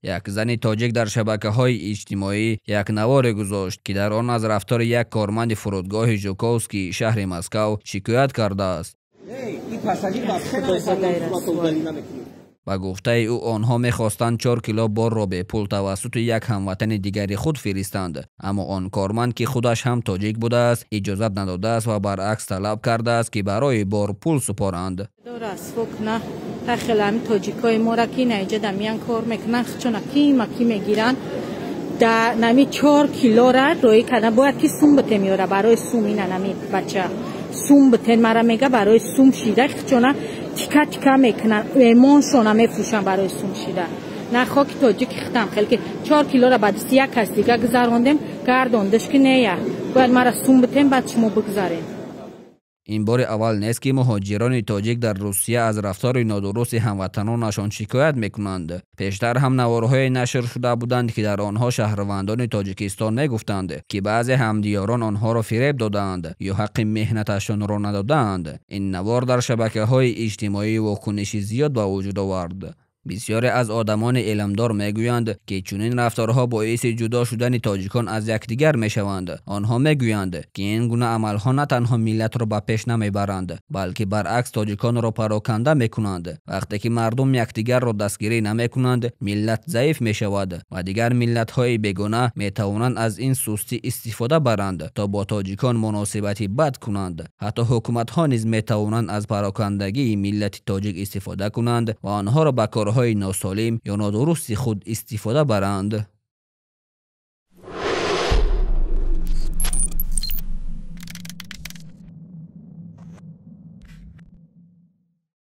Як зани тоҷик дар шабакаҳои иҷтимоӣ як наворе гузошт, ки дар он аз рафтори як корманди фурудгоҳи Жуковский шаҳри Москав шикоят кардааст. Ба гуфтаи ӯ, онҳо мехостанд 4 кило борро бепул тавассути як ҳамватани дигари худ фиристанд, аммо он корманд, ки худаш ҳам тоҷик будааст, иҷозат надодааст ва баръакс талаб кардааст, ки барои бор пул супоранд. Хеле тоҷикои мора ки наиҷа миян кор мекунанд, чуна кима ки мегиранд, да нами 4 килора роӣ кардан бояд ки сум бите меёра барои сум. Ина нами бача сум битен мара мега барои сум шида, чуна тика тика мекунанд, эмоншона мефурӯшанд барои сум шида. На хоки тоҷики хитам хеле ки 4 килора ба дасти як кас дига гузарондем, гардондаш ки нея, бояд мара сум битен, баъд шумо бигзарем. Ин бори аввал нест, ки муҳоҷирони тоҷик дар Русия аз рафтори нодурусти ҳамватанонашон шикоят мекунанд. Пештар ҳам наворҳое нашр шуда буданд, ки дар онҳо шаҳрвандони Тоҷикистон мегуфтанд, ки баъзе ҳамдиёрон онҳоро фиреб додаанд ё ҳаққи меҳнаташонро надодаанд. Ин навор дар шабакаҳои иҷтимоӣ вокуниши зиёд ба вуҷуд овард. Бисёре аз одамони илмдор мегӯянд, ки чунин рафторҳо боиси ҷудо шудани тоҷикон аз якдигар мешаванд. Онҳо мегӯянд, ки ин гуна амалҳо на танҳо миллатро ба пеш намебаранд, балки баръакс тоҷиконро пароканда мекунанд. Вақте ки мардум якдигарро дастгирӣ намекунанд, миллат заиф мешавад ва дигар миллатҳои бегона метавонанд аз ин сустӣ истифода баранд, то бо тоҷикон муносибати бад кунанд. Ҳатто ҳукуматҳо низ метавонанд аз парокандагии миллати тоҷик истифода кунанд ва онҳоро ба корҳои носолим ё нодурусти худ истифода баранд.